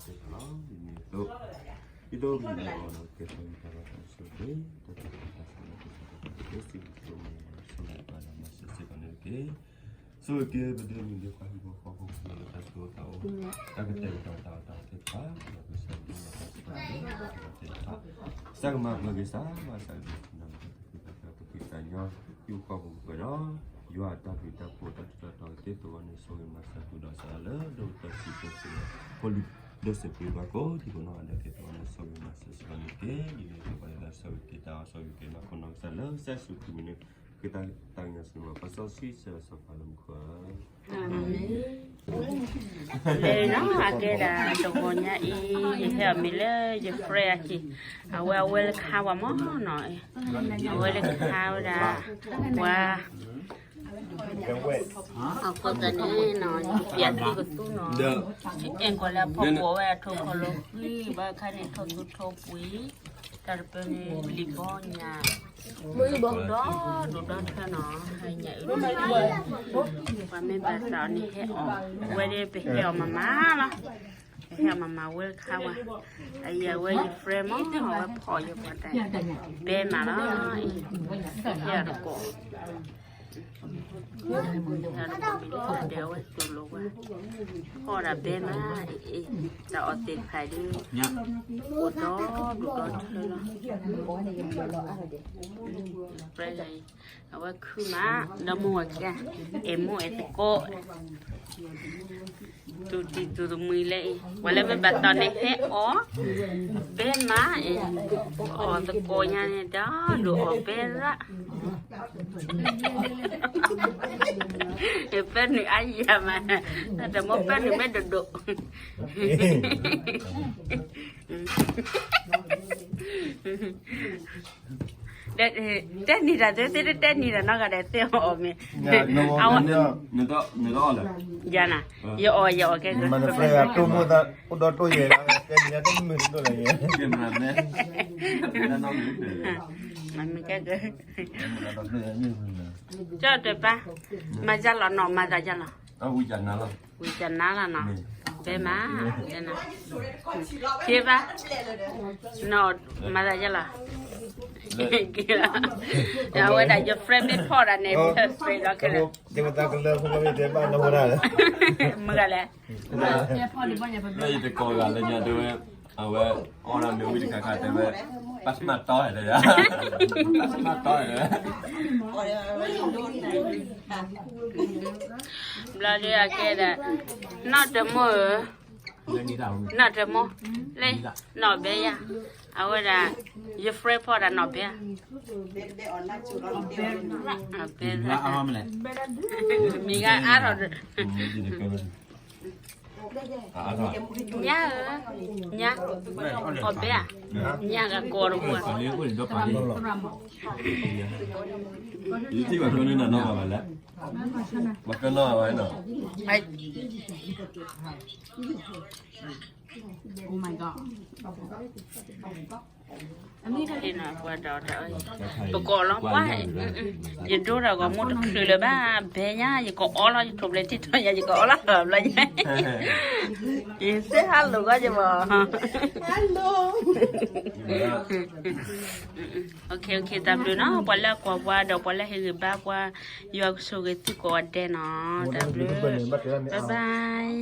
လီၤ, ဒ်န့ၣ်အသိး ဒ်သိးပမ့ၢ်အီၤဒီး ကဲထီၣ်ယတၢ်ဘၣ်တၢ်ဆိၣ်ဂ့ၤ တၢ်တၢ်သးစၢ်လၢကစၢ်ယွၤ စံးဘျုးစံးဖှိၣ် ဆိၣ်ဂ့ၤပှၤဒီးမၤစၢၤစ့ၢ်ကီးန့ၣ်တက့ၢ်. ဆိၣ်ဂ့ၤက့ၤပဒိးန့ၢ်ဒံးပှၤဟံၣ်ဖိဃီဖိ လၢတၢ်သူၣ်အိၣ်သးအိၣ် တၢ်ကတဲာ်ကတီၤတၢ်အီၣ်တၢ်အီသ့ၣ်တဖၣ် ဒီးကစၢ်ယွၤကလုၢ်သ့ၣ်တဖၣ် စၢ်ကမၤပှဲၤက့ၤ စၢ်ဘၣ်စၢ်ကလုၢ် ပက့ၤသးညီ ဟံၣ်ဖိဃီဖိပှဲၤဒီး ယွၤအတၢ်ဘျုးတၢ်ဖှိၣ်တၢ်ထူးတၢ်တီၤကသ့ၣ်သဝီန့ၣ် ဆိၣ်ဂ့ၤမၤစၢၤပှၤဒီးစးလၢ ဒိၣ်ကတၢၢ်စံးကတၢၢ်စ့ၢ်ကီး ဖိလံၤဒိၣ်စဲးပှ့ၤဘၣ်ကိးဒံကိးနီၢ်ဂၤဒဲးသ့ၣ်သဝီန့ၣ် ဆိၣ်ဂ့ၤမၤစၢၤစ့ၢ်ကီးန့ၣ်တက့ၢ်. ဒ်န့ၣ်အသိးပှၤလၢတၢ်ဆိၣ်ဂ့ၤက့ၤတၢ်အီၣ်ဆိၣ်ဂ့ၤက့ၤနီၢ်ခိနီၢ်ကစၢ်လၢကစၢ်ယ့ၣ်ၡူးခရံာ်မံၤန့ၣ် ဃ့တၢ်တၢ်ကညီၤစံးန့ၣ် ပှၤစီဆှံကစၢ်ယွၤစီၤပၤလၢမူခိၣ်ဧၢ လၢနီၢ်အကဲဒၣ်တဂီၤညါအံၤ ယဟဲအီၤမ့ၢ်လၢယ friend အဟံၣ် အဝဲအဝဲလၢခါဝဲမၢ်နီၢ် အဝဲလၢခါဝဲဒၣ် ပှၤ အဃိသတးန့ၣ်နီၢ် ယပျးသုကသူနီၢ် အဲၣ်ကီးလၢအဖီခိၣ်ဝဲအထိၣ်ခီၣ်လီၤဃံ ဘၣ်ခါန့ၣ်ထိၣ်သူထိၣ်ပှ့ၤ တၢ်တပၢၢ်န့ၣ် လံာ်ဘီညၣ် ဒီးဒိၣ်ဒီထၢနီၢ် ဟဲညၣ်အုၣ် ပှၤမ့ၢ်ဘၣ်သးအီၤန့ၣ်ဟဲအီၣ် ဝဲဒၣ်ပဟဲအီၣ်မၤမၤလီၤ ပဟဲအီၣ်မၤမၤဝဲခါဝဲ အယံၤအဝဲယ friend မၢ် အဝဲဖီၣ်ယပှၤတၢ် ဘဲမးလီၤ ဟဲအီၣ်တကိး တၢ်တကိးမ့ၢ်လၢဒဲးအဝဲသိၣ်လိဝဲ ဖီၣ်ဒၣ်ဘဲမး အ့ၣ် တၢ်အီၣ်သ့ၣ်တဖၣ်ဒုး အိၣ်ဒီဒိၣ်ဒီထၢလီၤ အဝဲခုမး ဒီမိၢ်ဝၤခံဂၤ အဲၣ်မိၢ်အဲၣ်သကိး သူၣ်တံၢ်သူၣ်တမှံၤလၢအံၤ ပှၤလၢမ့ၢ်ဘၣ်သးန့ၣ်ဟဲအီၣ် ဘဲမးအံၤ အီၣ်သကိးညါန့ၣ် ဒီဒိၣ်အီၣ်ဘဲရၣ် ပၢနုာ်အါယၤမး တၢ်တမိၢ်ပၢနုာ်မ့ၢ်ဒိၣ်ဒိၣ် တဲနံၤတၢ်သ့ၣ်သ့ၣ်တဲနံၤတၢ်နီၢ်ဂၤဒဲးသ့ၣ်အီၣ်မ့ၢ် အဝဲ ယၤနၤ ယအီၣ်ယအီၣ်ကဲကဲ မၤနဖဲယၤတိၢ်မိၣ်သး အိၣ်ဒီးတိၢ်ယဲၢ် တဲနံၤတၢ်တမုာ်တဒိၣ်လၢယဲၢ် မ့ၢ်ကဲကဲ ကၢ်တပၢ် မၤယၤလီၤနီၢ် မၤသးယၤလီၤ ဝံၤကနါလီၤနီၢ် ဘဲမး က့ဘၣ် နီၢ် မၤသးယၤလီၤ အဝဲဒၣ် ယ friend မ့ၢ်ဖီၣ်ဒၣ်န့ၣ် perfect လီၤခဲလၢာ် မုၢ်ဂၤလဲၣ် လၢယတကိးဂၤလၢညါတဲဝဲ အဝဲ အီၣ်ဒၣ်မ့ၢ်ဝံတခါခါတဲဝဲ ပှၤမၤတီၢ်တဲယၤ ပှၤမၤတီၢ်တဲဝဲ ဘျီဒုးအကဲဒၣ် နီၢ်တမိၢ်ဧၢ နီၢ်တမိၢ် လၢ နီၢ်ဘဲယၤ အဝဲဒၣ် ယ friend ဖီၣ်ဒၣ်နီၢ်ဘဲ နီၢ်ဘဲရၣ် မံၤဂၤအါထီၣ်ဒီး ညါဧၢ ညါ အီၣ်ဘဲဧါ ညါဂၤကိးတပှၢ် ယထံၣ်ဘၣ်ကျိန့ၣ်နၤနီၢ်ဘၣ်လဲၣ် ဘၣ်ကနီၢ်ဘၣ်နီၢ် ပကိးလီၤပှၤ ယဒိဒီးဂီၤမူတချုးလၢၤဘၣ် ဘဲညါ ယကအီလီၤ ယထိၣ်ဘျဲၣ်ထံထီၣ်ညါ ယကအီလီၤဘျီညါ ယစ့ hello ကီယမီၤ တၢ်ဘျုးနီၤ ပှၤလၢအကွၢ်ပှၤဒီးပှၤလၢဟ့ၣ်ဂံၢ်ဘါပှၤ ယွၤကဆိၣ်ဂ့ၤသုကိးဂၤဒဲးနီၤ တၢ်ဘျုး bye bye